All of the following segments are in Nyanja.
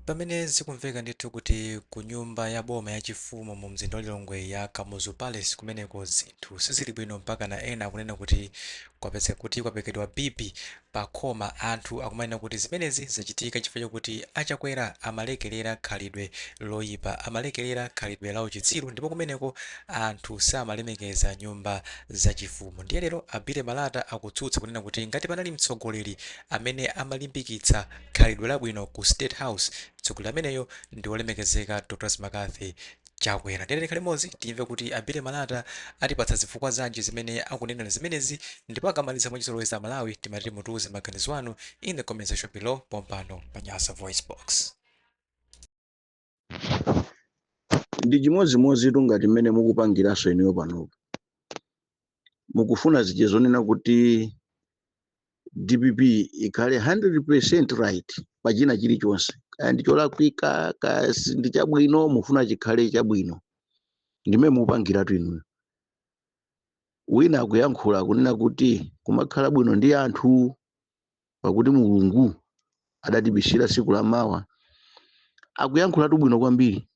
Pamene zikumveka ndithu kuti ku nyumba ya boma ya chifumu mu mzinda wa Lilongwe ya Kamuzu Palace kumeneko zinthu sizili bwino mpakana ena akunena kuti kwapezeka kuti kwapekedwa bibi pa khoma anthu akumanena kuti zimenezi zachitika chifukwa chakuti a Chakwera amalekelera khalidwe loyipa, amalekelera khalidwe la uchitsiru ndipo kumeneko anthu samalemekeza nyumba za chifumu. Ndiye lero a Billy Malata akutsutsa kunena kuti ngati panali mtsogoleri amene amalimbikitsa khalidwe labwino ku State House, mtsogoleri ameneyo ndi wolemekezeka Dr McCarthy Chakwera. Ndiye tikhale limodzi timve kuti a Billy Malata atipatsa zifukwa zanji zimene akunenera zimenezi ndipo akamaliza mwachizolowezi Amalawi timati mutiuze maganizo anu in the comment section below pompano pa Nyasa Voice Box. Ndi chimodzimodzi ngati mmene mukupangiranso inuyo panopo. Mukufuna zije zonena kuti DPP ikhale 100% right pa china chilichonse, kaya ndi cholakwika, kaya ndi chabwino, mufuna chikhale chabwino. Ndimene mukupangiratu inuyo. Wina akuyankhula kunena kuti kumakhala bwino ndi anthu pakuti Mulungu adatibisira tsiku la mawa. Akuyankhulatu bwino kwambiri.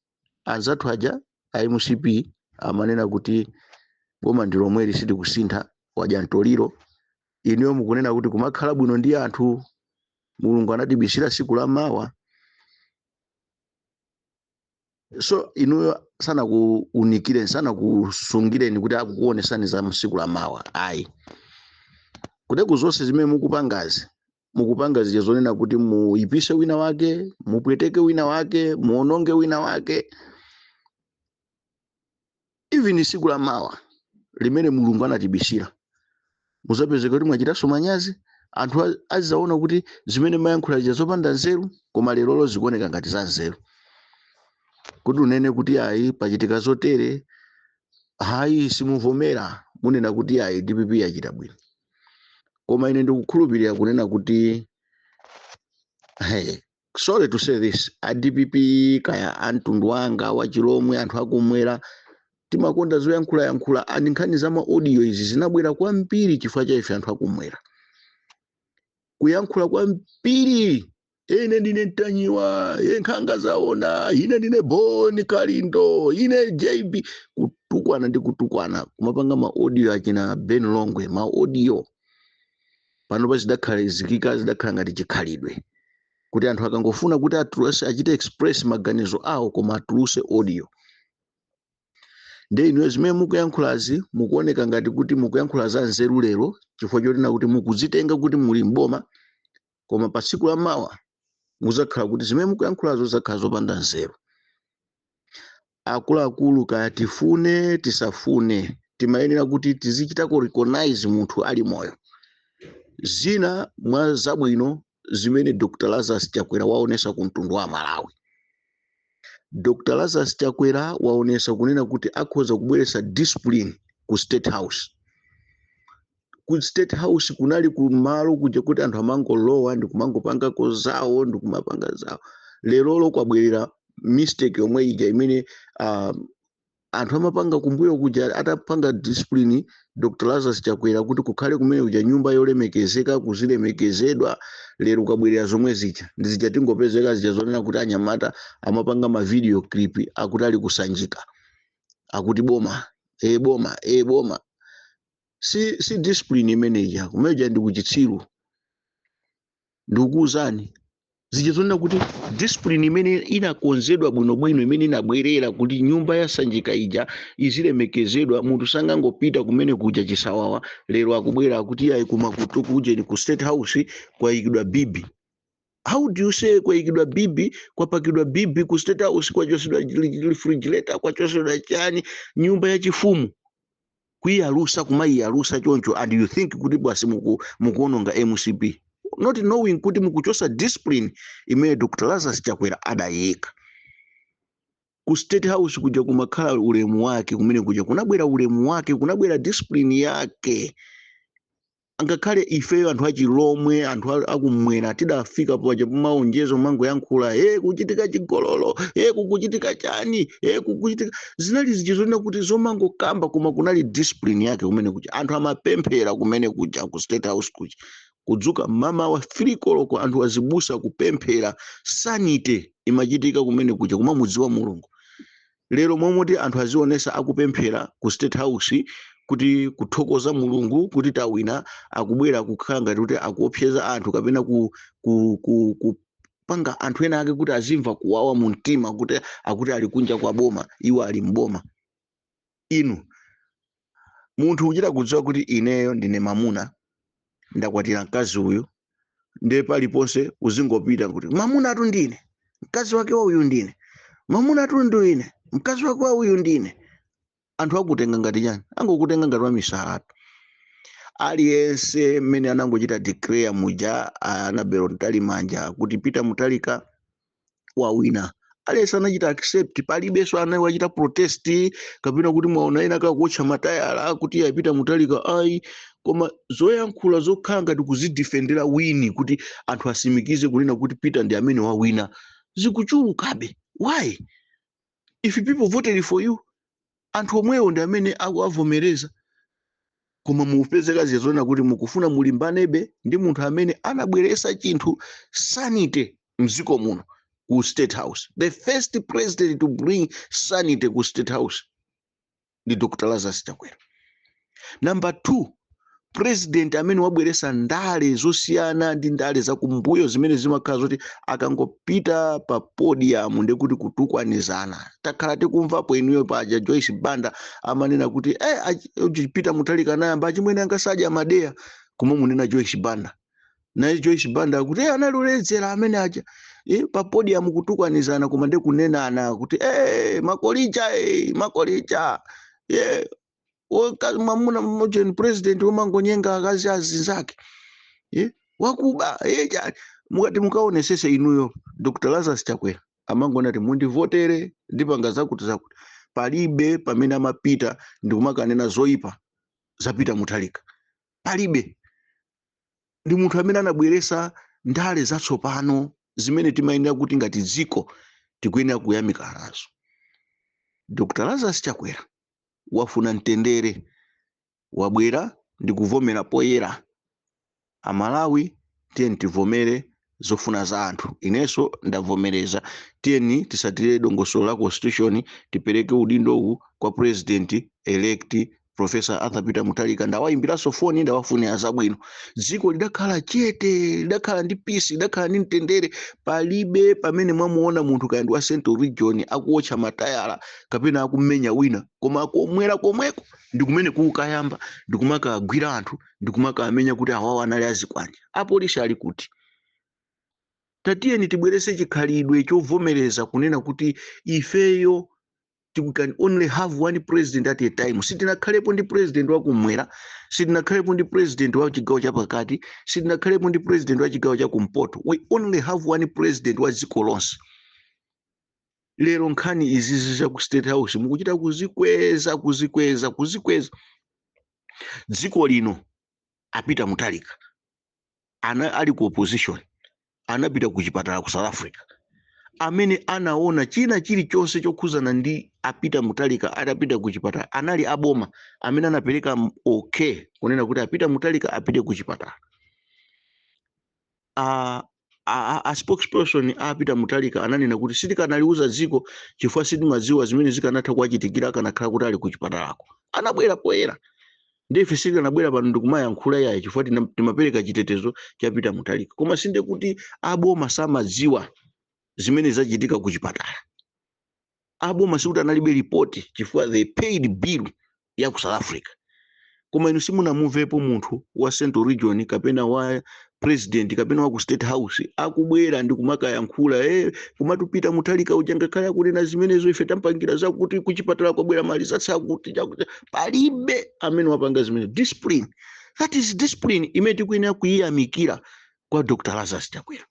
Anzathu aja a MCP amanena kuti boma ndi lomweli, sitikusintha, wadya mtoliro. Inuyo mukunena kuti kumakhala bwino ndi anthu, Mulungu anatibisira tsiku la mawa. So inuyo sanakuunikireni, sanakusungireni kuti akukuonesani za tsiku la mawa, ayi. Kuteku zonse zimene mukupangazi, mukupanga zija zonena kuti muyipise wina wake, mupweteke wina wake, muononge wina wake. Even tsiku la mawa limene Mulungu anatibisira, muzapezeka kuti mwachitanso manyazi. Anthu azizaona kuti zimene mayankhula zija zopanda nzeru, koma lerolo zikuoneka ngati za nzeru. Kuti unene kuti ayi, pachitika zotere, hayi, simuvomera, munena kuti ayi, DPP yachita bwino. Koma ine ndikukhulupirira kunena kuti, hey, sorry to say this, a DPP kaya amtundu wanga wa Chilomwe, anthu akumwera timakonda zoyankhulayankhula, and nkhani za ma audio izi zinabwera kwambiri chifukwa cha ife anthu akumwera kuyankhula kwambiri. Ine ndine Mtanyiwa, ye nkhanga zaona, ine ndine Boni Kalindo, ine JB, kutukwana ndi kutukwana, kumapanga ma audio achina Ben Longwe, ma audio. Panopa zidakhala zikika, zidakhala ngati chikhalidwe kuti anthu akangofuna kuti atuluse, achite express maganizo awo, koma atuluse audio. Nde inuyo zimene mukuyankhulazi mukuoneka ngati kuti mukuyankhula za nzeru lero chifukwa chonena kuti mukuzitenga kuti muli mboma, koma pa tsiku la mawa muzakhala kuti zimene mukuyankhulazo zakhala zopanda nzeru. Akuluakulu, kaya tifune tisafune, timayenera kuti tizichitako recognize munthu ali moyo. Zina mwa zabwino zimene Dr Lazarus Chakwera waonesa ku mtundu wa Malawi, Dr Lazarus Chakwera waonesa kunena kuti akhoza kubweretsa discipline ku State House. Ku State House kunali kumalo kuja kuti anthu amangolowa ndi kumangopangako zawo ndi kumapanga zawo. Lerolo kwabwerera mistake yomwe ija imene anthu amapanga kumbuyo kuja. Atapanga discipline Dr Lazarus Chakwera kuti kukhale kumene kuja nyumba yolemekezeka, kuzilemekezedwa, lero kwabwerera zomwe zija ndi zija tingopezeka zija zonena kuti anyamata amapanga ma video clip akuti ali kusanjika, akuti boma e boma e boma. Si discipline imeneja kumeja, ndi kuchitsiru. Ndikukuwuzani zija zonena kuti discipline imene inakonzedwa bwinobwino, imene inabwerera kuti nyumba ya Sanjika ija izilemekezedwa, munthu sangangopita kumene kuja chisawawa. Lero akubwera akuti ayi, kumakutu kujeni ku State House kwayikidwa bibi. How do you say kwayikidwa bibi, kwapakidwa bibi ku State House, kwachosedwa refrigerator, kwachosedwa chani, nyumba yachifumu kuiyalusa, kumayiyalusa choncho, and you think kuti basi mukuononga MCP, not knowing kuti mukuchosa discipline imene Dr Lazarus Chakwera adayika ku State House kuja. Kumakhala ulemu wake kumene kuja, kunabwera ulemu wake, kunabwera discipline yake. Ngakhale ifeyo anthu achilomwe, anthu akumwera, tidafika paja pomaonjezo mangoyankhula, e kuchitika chigololo, e kukuchitika chani, e kukuchitika, zinali zija zonena kuti zomangokamba, koma kunali discipline yake kumene kuja. Anthu amapemphera kumene kuja ku State House kuja. Kudzuka mmamawa 3 koloko, anthu azibusa kupemphera, sanity imachitika kumene kuja, kumamudziwa Mulungu. Lero momoti anthu azionesa akupemphera ku State House kuti kuthokoza Mulungu kuti tawina, akubwera kukhala ngati kuti akuopseza anthu kapena kupanga anthu ena ake kuti azimva kuwawa mu mtima kuti akuti ali kunja kwa boma, iwo ali mboma. Inu, munthu uchita kudziwa kuti ineyo ndine mamuna, ndakwatira mkazi uyu, ndiye paliponse uzingopita kuti mamuna atu ndine, mkazi wake wa uyu ndine, mamuna atu ndi ine, mkazi wake wa uyu ndine. Anthu akutenga ngati chani? Angokutenga ngati wamisalatu. Aliyense mmene anangochita declare muja Annabel Mtalimanja kuti Peter Mutharika wawina, aliyense anachita accept. Palibenso ana wachita protest kapena kuti mwaona ena kakuotcha matayala kuti ayi, Peter Mutharika ayi. Koma zoyankhula zokhala ngati kuzidefendera win, kuti anthu asimikize kunena kuti Peter ndi amene wawina, zikuchulukabe. Why? If people voted for you, anthu omwewo ndi amene akuavomereza. Koma mupezeka zizona kuti mukufuna mulimbanebe ndi munthu amene anabweresa chinthu, sanity, mdziko muno ku State House. The first president to bring sanity ku State House ndi Dr Lazarus Chakwera. Number two, president amene wabweresa ndale zosiyana ndi ndale zakumbuyo zimene zimakhala zoti akangopita pa podium ndekuti kutukwanizana. Takhala tikumvapo inuyo paja Joyce Banda amanena kuti Peter Mutharika anayamba, achimwene angasadya madeya, koma munena Joyce Banda naye Joyce Banda akuti anali oledzera amene aja. Pa podium kutukwanizana, koma ndi kunenana kuti makolicha, makolicha, mwamuna mmodzi, president womangonyenga akazi azinzake, wakuba, Mukati mukaonesese inuyo, Dr Lazarus Chakwera amangona kuti mundivotere, ndipanga zakuti zakuti. Palibe pamene amapita ndikumakanena zoyipa zapita Mutharika, palibe. Ndi munthu amene anabweresa ndale zatsopano zimene timayenera kuti ngati dziko tikuyenera kuyamika nazo. Dr Lazarus Chakwera wafuna mtendere, wabwera ndi kuvomera poyera. Amalawi, tiyeni tivomere zofuna za anthu. Inenso ndavomereza. Tiyeni tisatire dongosolo la constitution, tipereke udindo uwu kwa President elect Professor Arthur Peter Mutharika. Ndawayimbiranso foni, ndawafunira zabwino. Dziko lidakhala chete, lidakhala ndi peace, lidakhala ndi mtendere. Palibe pamene mwamuona munthu kaya ndi wa Central Region akuotcha matayala kapena akumenya wina, koma akomwera komweko ndi kumene kukayamba ndikumakagwira anthu, ndikumakamenya kuti awawa anali azikwanja. Apolisi ali kuti? Tatiyeni tibwerese chikhalidwe chovomereza kunena kuti ifeyo we can only have one president at a time. Sitinakhalepo ndi president wakumwera, sitinakhalepo ndi president wa chigawo chapakati, sitinakhalepo ndi president wa chigawo chakumpoto. We only have one president wa dziko lonse. Lero nkhani izizi za ku State House mukuchita kuzikweza, kuzikweza, kuzikweza. Dziko lino, apita Mutharika ana ali ku opposition, anapita ku chipatala ku South Africa. Amene anaona china chilichonse chokhuzana ndi apita Mutharika atapita ku chipatala anali aboma amene anapereka okay kunena kuti apita Mutharika apite ku chipatala. A spokesperson apita Mutharika ananena kuti sitikanaliuza dziko chifukwa sitimadziwa zimene zikanatha kuwachitikira akanakhala kuti ali ku chipatalako. Anabwera poyera, ndife sitikanabwera pano ndikumayankhula yayi chifukwa timapereka chitetezo chapita Mutharika. Koma sinde kuti aboma samadziwa zimene zachitika ku chipatala. Aboma sikuti analibe ripoti chifukwa they paid bill ya ku South Africa. Koma inu simunamumvepo munthu wa Central Region kapena wa president kapena wa ku State House akubwera ndi kumakayankhula, kumatupita Mutharika uja ngakhale akunena zimenezo, ife tampangira zakuti, kuchipatala kwabwera mali zatsakuti chakuti. Palibe amene wapanga zimene. Discipline, that is discipline imene tikuyenera kuyiyamikira kwa Dr Lazarus Chakwera.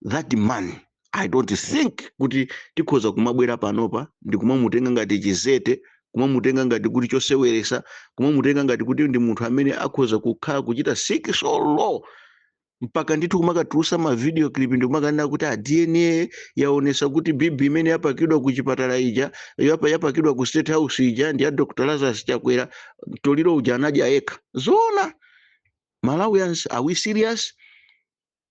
That man, I don't think kuti tikhoza kumabwera panopa ndi kumamutenga ngati chizete, kumamutenga ngati kuti choseweresa, kumamutenga ngati kuti ndi munthu amene akhoza kukhala kuchita sink so low mpaka ndithu kumakatulusa ma video clip ndi kumakanena kuti a DNA yaonesa kuti bibi imene yapakidwa ku chipatala ija, yapakidwa ku State House ija, ndi ya Dr Lazarus Chakwera, mtoliro uja anadya yekha. Zoona? Malawians, are we serious?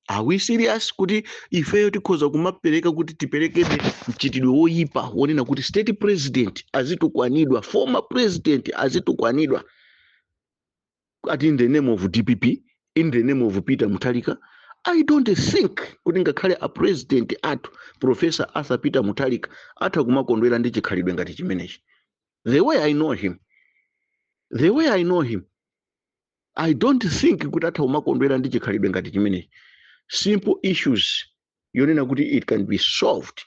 Are we serious kuti ifeyo tikhoza kumapereka kuti tiperekebe mchitidwe woyipa wonena kuti state president azitukwanidwa, former president azitukwanidwa, ati in the name of DPP, in the name of Peter Mutharika? I don't think kuti ngakhale a president athu, Professor Arthur Peter Mutharika, atha kumakondwera ndi chikhalidwe ngati chimenechi. The way I know him, the way I know him, I don't think kuti atha kumakondwera ndi chikhalidwe ngati chimenechi. Simple issues yonena kuti it can be solved.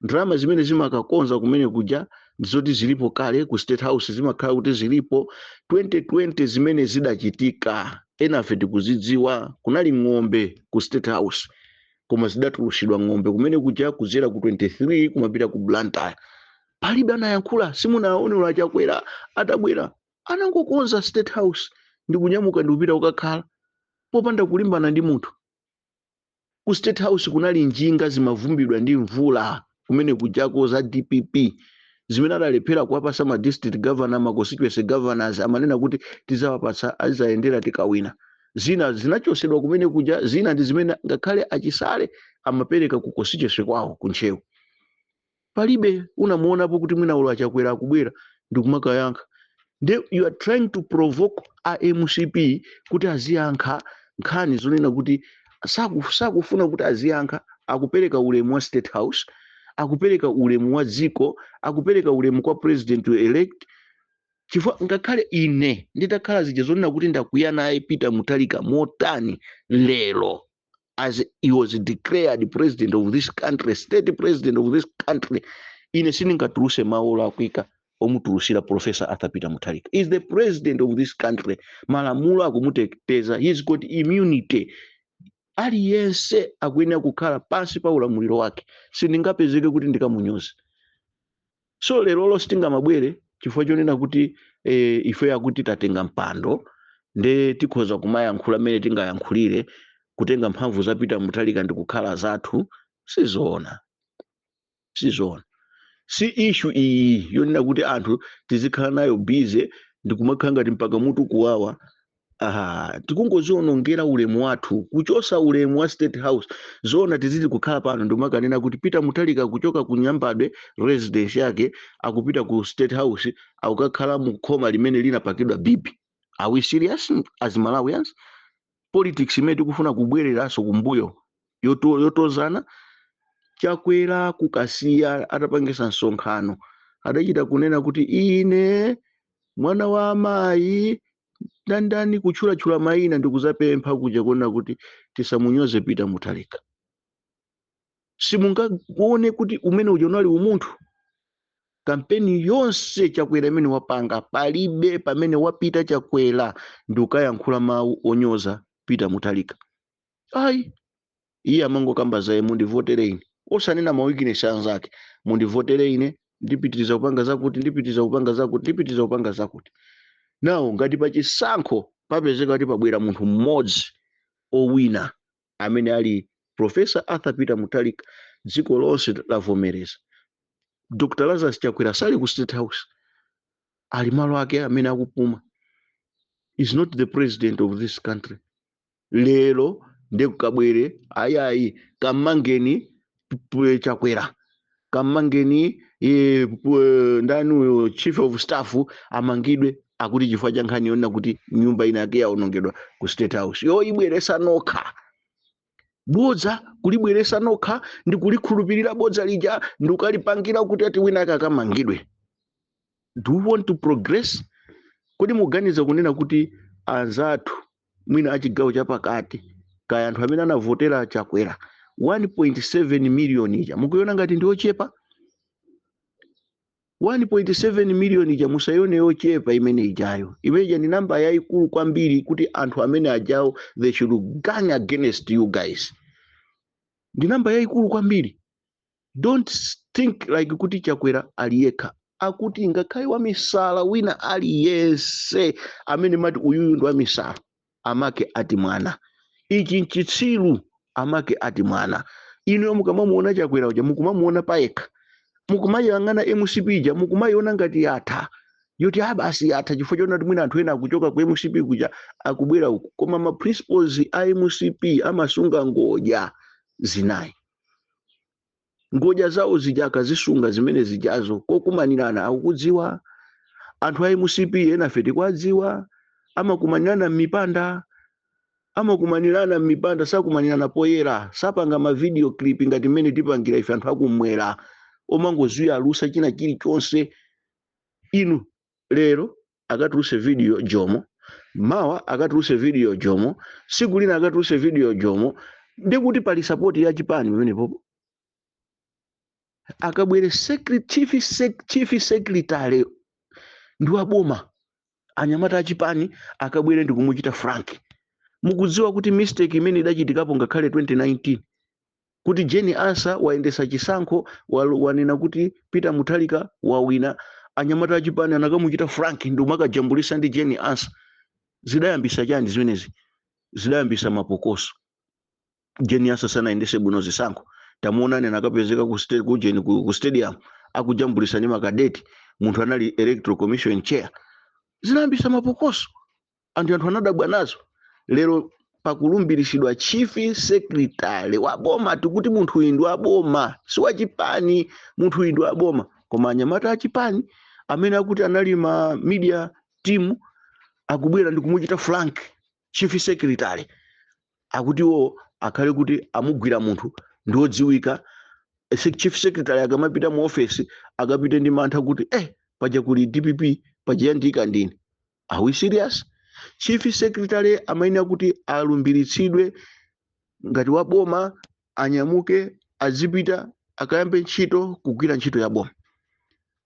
Ndalama zimene zimakakonza kumene kuja ndizoti zilipo kale ku State House, zimakhala kuti zilipo. 2020 zimene zidachitika, enafe tikuzidziwa. Kunali ng'ombe ku State House, koma zidatulusidwa ng'ombe kumene kuja kudzera ku 23 kumapita ku Blantyre. Palibe anayankhula. Simunaone Chakwera atabwera, anangokonza State House ndi kunyamuka ndi kupita kukakhala popanda kulimbana ndi munthu. Ku State House kunali njinga zimavumbidwa ndi mvula kumene kujako za DPP, zimene adalephera kuwapasa ma district governor, ma constituency governors. Amanena kuti tizawapatsa, azayendera tikawina. Zina zinachosedwa kumene kuja, zina ndi zimene ngakhale achisale amapereka ku constituency kwawo kuntchewu. Palibe unamuonapo kuti mwina ulo achakwera akubwera ndikumakayankha. Nde you are trying to provoke a MCP kuti aziyankha nkhani zonena kuti sakufuna kuti aziyankha. Akupereka ulemu wa State House, akupereka ulemu wa dziko, akupereka ulemu kwa president elect, chifukwa ngakhale ine nditakhala zija zonena kuti ndakwiya naye Peter Mutharika motani, lero as he was declared president of this country, state president of this country, ine sindingatuluse mawu olakwika omutulusira. Professor Arthur Peter Mutharika is the president of this country. Malamulo akumuteteza, he's got immunity. Aliyense akuyenera kukhala pansi pa ulamuliro wake. Sindingapezeke kuti ndikamunyoze. So lerolo sitingamabwere chifukwa chonena kuti ife yakuti tatenga mpando, nde tikhoza kumayankhula mmene tingayankhulire. Kutenga mphamvu za Peter Mutharika ndi kukhala zathu, sizoona, sizoona. Si issue iyi yonena kuti anthu tizikhala nayo busy ndikumakhala ngati mpaka mutu kuwawa. Aha, tikungozionongera ulemu wathu, kuchosa ulemu wa State House. Zona tiziti kukhala pano ndikumakanena kuti Peter Mutharika kuchoka ku Nyambadwe residence yake akupita ku State House, akukakhala mu khoma limene linapakidwa bibi? Are we serious as Malawians? Politics imene tikufuna kubwereranso kumbuyo yotozana. Chakwera kukasiya atapangisa msonkhano, adachita kunena kuti ine mwana wa amayi ndandani, kutchulatchula mayina, ndikuzapempha kuja kuona kuti tisamunyoze Peter Mutharika. Simungaone kuti umene uja unali umunthu? Kampeni yonse Chakwera imene wapanga, palibe pamene wapita Chakwera ndi kukayankhula mawu onyoza Peter Mutharika, ayi. Iye amangokamba zaye, "Mundivotere ine," osanena ma weakness anzake. "Mundivotere ine, ndipitiriza kupanga zakuti, ndipitiriza kupanga zakuti, ndipitiriza kupanga zakuti." Nawo ngati pachisankho papezeka kuti pabwera munthu mmodzi owina amene ali Professor Arthur Peter Mutharika, dziko lonse lavomereza. Dr Lazarus Chakwera sali ku State House, ali malo ake amene akupuma, is not the president of this country. Lero ndekukabwere, ayayi, kamangeni Chakwera, kamangeni ndani uyo, chief of staff amangidwe, akuti chifukwa cha nkhani yonena kuti nyumba ina yake yaonongedwa ku State House. Yoibweresa nokha bodza, kulibweresa nokha ndi kulikhulupirira bodza lija ndi kukalipangira kuti ati wina ake akamangidwe. Do you want to progress? Kodi muganiza kunena kuti anzathu mwina achigawo chapakati, kaya anthu amene anavotera Chakwera 1.7 million ija, mukuiona ngati ndi ochepa? 1.7 million ija musaione yochepa imene ijayo. Imene ija ndi namba yayikulu kwambiri kuti anthu amene ajawo they should gang against you guys. Ndi namba yayikulu kwambiri. Don't think like kuti Chakwera ali yekha. Akuti ngakhale wamisala wina aliyense amene mati uyuyu ndi wamisala, amake ati mwana ichi nchitsiru, amake ati mwana. Inuyo mukamamuona Chakwera uja, mukumamuona payekha, mukumayang'ana MCP ija, mukumayiona ngati yatha. Yoti a basi atha chifukwa chona kuti mwina anthu ena akuchoka ku MCP kuja akubwera uku, koma ma principles a MCP amasunga ngodya zinayi. Ngodya zawo zija akazisunga zimene zijazo, kokumanirana akukudziwa. Anthu a MCP ena afe tikwadziwa, amakumanirana m'mipanda, amakumanirana m'mipanda, sakumanirana poyera, sapanga ma video clip ngati mmene tipangira ife anthu akumwera omangoziwa alusa china chilichonse. Inu lero akatuluse video Jomo, mawa akatuluse video Jomo, siku lina akatuluse video Jomo, ndikuti pali support ya chipani pamenepopo. Akabwere chief secretary ndi waboma, anyamata achipani akabwere ndikumuchita flank. Mukudziwa kuti mistake imene idachitikapo ngakhale 2019, kuti Jane Ansah wayendesa chisankho, wanena kuti Peter Mutharika wawina, anyamata achipani anakamuchita flank ndi umakajambulisa ndi Jane Ansah. Zidayambisa chani zimenezi? Zidayambisa mapokoso. Jane Ansah sanayendese bwino zisankho. Tamuonani anakapezeka ku Jane ku stadium akujambulisa ndi makadeti, munthu anali Electoral Commission chair. Zinayambisa mapokoso, anthu anadabwa nazo. Lero pakulumbiritsidwa chief secretary wa boma, tikuti munthu uyu ndi wa boma, si wachipani, munthu uyu ndi wa boma, koma anyamata achipani amene akuti anali ma media team akubwera ndi kumuchita flank chief secretary, akuti iwo akhale kuti amugwira munthu ndi wodziwika. Chief secretary akamapita mu office akapite ndi mantha kuti paja kuli DPP, paja yandika ndini. Are we serious? Chief secretary amayenera kuti alumbiritsidwe ngati wa boma, anyamuke azipita akayambe ntchito, kugwira ntchito ya boma.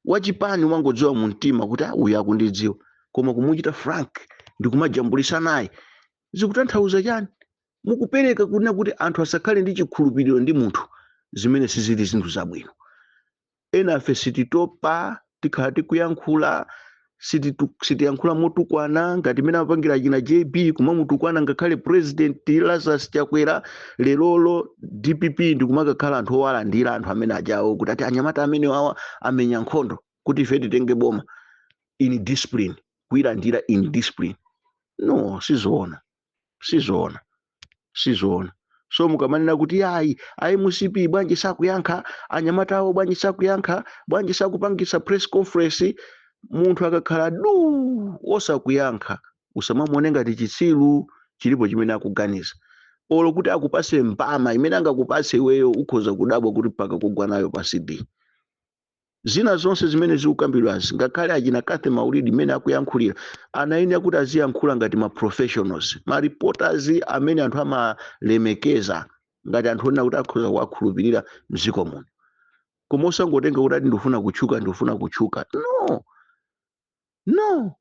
Wachipani umangodziwa mu mtima kuti, "Ah, uyu akundidziwa," koma kumuchita flank ndi kumajambulisa naye zikutanthauza chani? Mukupereka kunena kuti anthu asakhale ndi chikhulupiriro ndi munthu, zimene sizili zinthu zabwino. Ena afe sititopa, tikhala tikuyankhula, sitiyankhula motukwana ngati imene amapangira achina JB, kumamutukwana ngakhale President Lazarus Chakwera. Lerolo DPP ndikumakakhala anthu owalandira anthu amene ajawo kuti ati anyamata amene awa amenya nkhondo kuti ife titenge boma in discipline, kuyilandira in discipline. No, sizoona, sizoona, sizoona. So mukamanena kuti ayi, ayi, MCP bwanji sakuyankha anyamata awo, bwanji sakuyankha, bwanji sakupangisa press conference, munthu akakhala du osakuyankha usamamuone ngati chitsiru. Chilipo chimene akuganiza, olo kuti akupase mbama imene angakupase iweyo ukhoza kudabwa kuti mpaka kugwa nayo pa CD. Zina zonse zimene zikukambidwazi, ngakhale achina Kathe Maulidi imene akuyankhulira, anayenera kuti aziyankhula ngati ma professionals, ma reporters amene anthu amalemekeza ngati anthu onena kuti akhoza kuwakhulupirira mdziko muno, koma osangotenga kuti ati ndifuna kutchuka, ndifuna kutchuka. No, no,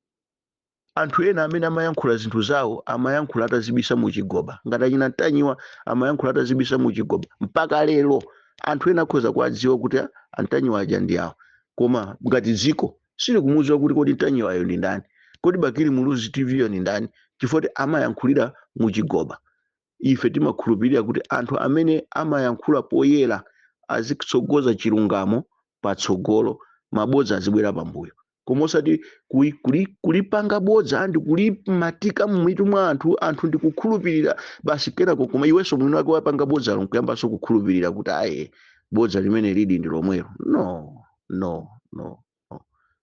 anthu ena amene amayankhula zinthu zawo amayankhula atazibisa muchigoba, ngati achina Ntanyiwa amayankhula atazibisa muchigoba. Mpaka lero anthu ena akhoza kuwadziwa kuti, "Ah, Antanyiwa aja ndi awo," koma ngati dziko silikumudziwa kuti kodi Ntanyiwayo ndi ndani, kodi Bakili Muluzi TV yo ndi ndani, chifukwa kuti amayankhulira muchigoba. Ife timakhulupirira kuti anthu amene amayankhula poyera azitsogoza chilungamo patsogolo, mabodza azibwera pambuyo, koma osati kulipanga bodza ndi kulimatika mmitu mwa anthu, anthu ndikukhulupirira basi kenako. Koma iwenso mwini wake wapanga bodzalo nkuyambanso kukhulupirira kuti aye, bodza limene lili ndi lomwelo. No, no, no, no.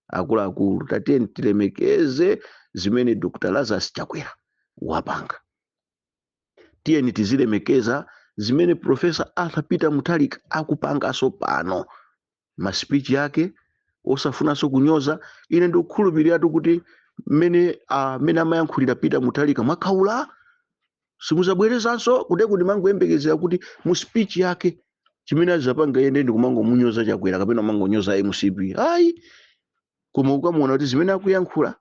Akuluakulu, tatiyeni tilemekeze zimene Dr Lazarus Chakwera wapanga. Tiyeni tizilemekeza zimene Professor Arthur Peter Mutharika akupanganso pano, ma speech yake osafunanso kunyoza. Ine ndikukhulupirирatu kuti mmene amayankhulira Peter Mutharika mwakhaula, simuzabwerezanso kuti mangoyembekezera kuti mu speech yake chimene azapanga iyende ndi kumangomunyoza Chakwera kapena kumangonyoza MCP, ayi. Koma ukamuona kuti zimene akuyankhula,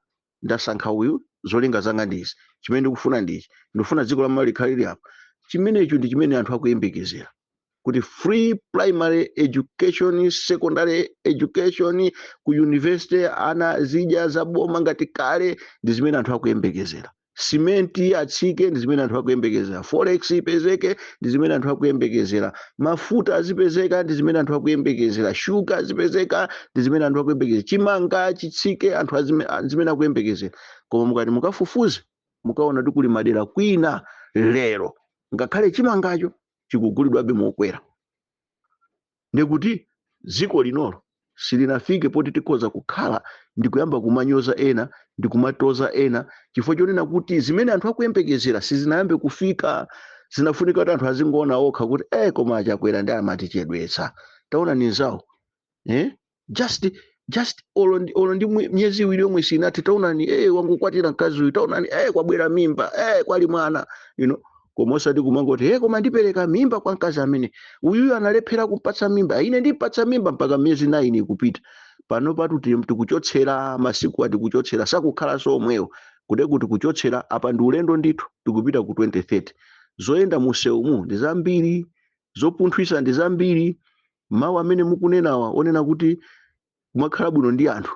ndasankha uyu, zolinga zanga ndizi, chimene ndikufuna ndichi, ndikufuna dziko la Malawi likhale lili apa, chimenecho ndi chimene anthu akuyembekezera, kuti free primary education, secondary education, ku university ana zidya zaboma ngati kale, ndi zimene anthu akuyembekezera. Simenti atsike, ndi zimene anthu akuyembekezera. Forex ipezeke, ndi zimene anthu akuyembekezera. Mafuta azipezeka, ndi zimene anthu akuyembekezera. Shuga azipezeka, ndi zimene anthu akuyembekezera. Chimanga chitsike, anthu zimene akuyembekezera. Koma mukati mukafufuze, mukaona kuti kuli madera kwina lero ngakhale chimangacho chikugulidwabe mokwera. Ndikuti dziko linolo silinafike poti tikhoza kukhala ndikuyamba kumanyoza ena ndi kumatoza ena chifukwa chonena kuti zimene anthu akuyembekezera sizinayambe kufika. Zinafunika kuti anthu azingoona okha kuti koma aChakwera ndi amatichedwetsa, taona ninzawo, eh? Just olo ndi miyezi 2 yomwe sinathe, taonani, wangokwatira mkazi uyu, taonani, kwabwera mimba, kwali mwana. Koma osati kumangoti, koma ndipereka mimba kwa mkazi amene uyuyu analephera kumpatsa mimba, ine ndipatsa mimba mpaka miyezi 9 ikupita. Pano patu tikuchotsera masiku, atikuchotsera, sakukhalanso omwewo kude kuti kuchotsera apa ndi ulendo ndithu, tikupita ku 2030. Zoyenda musewumu ndi zambiri, zopunthwisa ndi zambiri. Mawu amene mukunenawa onena kuti kumakhala bwino ndi anthu,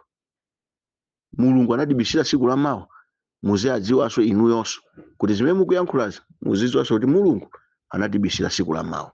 Mulungu anatibisira tsiku la mawa, muziadziwanso inuyonso kuti zimene mukuyankhulazi, muzidziwanso kuti Mulungu anatibisira tsiku la mawa.